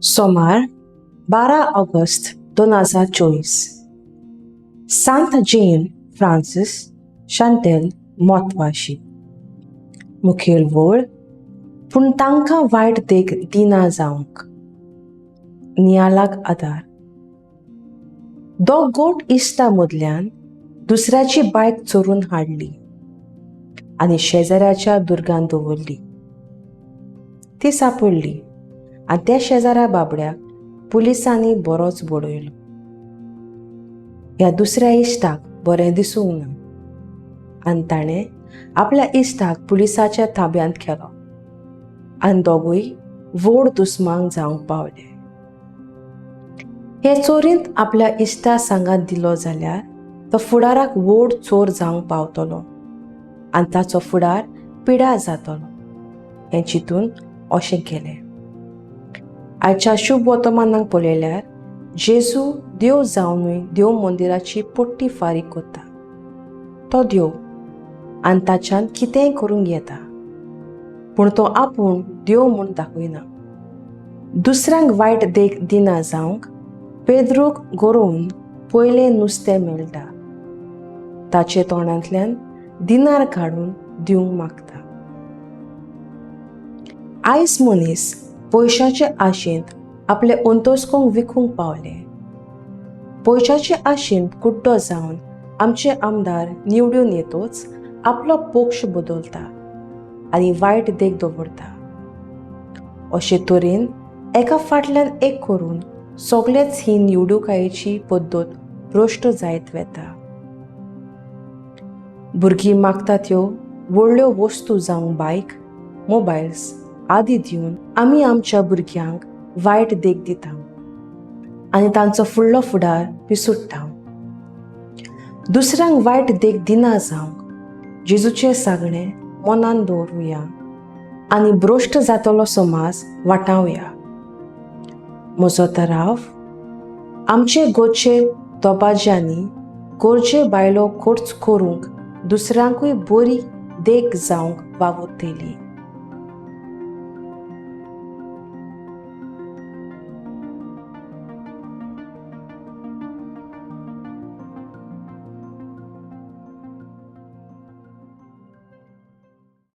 सोमार 12 ऑगस्ट 2024. सांत Jane Francis शांतेल मोतवाशी. मुखेल वळ, पूण तांकां वायट देख दिना जावंक. नियालाक आदार. दोग गोट इश्टा मदल्यान दुसऱ्याची बायक चोरून हाडली आनी शेजाऱ्याच्या दुर्गान दवरली. ती सापडली आनी त्या शेजाऱ्या बाबड्याक पुलिसांनी बरोच बडयलो. ह्या दुसऱ्या इश्टाक बरें दिसूंक ना आनी ताणें आपल्या इश्टाक पुलिसाच्या ताब्यांत केलो आनी दोगूय व्हड दुस्मान जावंक पावले. हे चोरींत आपल्या इश्टा सांगात दिलो जाल्यार तो फुडाराक व्हड चोर जावंक पावतलो आनी ताचो फुडार पिडा जातलो हें चिंतून अशें केलें. आयच्या शुभ वर्तमानाक पळयल्यार जेजू देव जावनूय देव मंदिराची पट्टी फारीक करता. तो देव आनी ताच्यान कितेंय करूंक येता, पूण तो आपूण देव म्हूण दाखयना. दुसऱ्यांक वायट देख दिना जावंक पेद्रूक गरोवन पयलें नुस्तें मेळटा. ताचे तोंडांतल्यान दिनार काडून दिवंक मागता. आयज मनीस पयशाचे आशेंत आपले अंतस्कोंक विकूंक पावले. पयशाचे आशेंत कुड्डो जावन आमचे आमदार निवडून येतोच आपलो पक्ष बदलता आनी वायट देख दवरता. अशे तरेन एका फाटल्यान एक करून सगळेच ही निवडुकायेची पद्दत भ्रश्ट जायत वता. भुरगीं मागता त्यो व्हडल्यो वस्तू जावं बायक, मोबायल्स आदी दिवन आमी आमच्या भुरग्यांक वायट देख दिता आनी तांचो फुडलो फुडार पिसुडटा. दुसऱ्यांक वायट देख दिना जावंक जेजूचें सांगणें मनान दवरुया आनी भ्रश्ट जातलो समाज वाटावया. म्हजो तराव आमचे गोचे दबाज्यांनी गरजे बायलो खर्च करूंक दुसऱ्यांकूय बरी देख जावंक वावुरतली.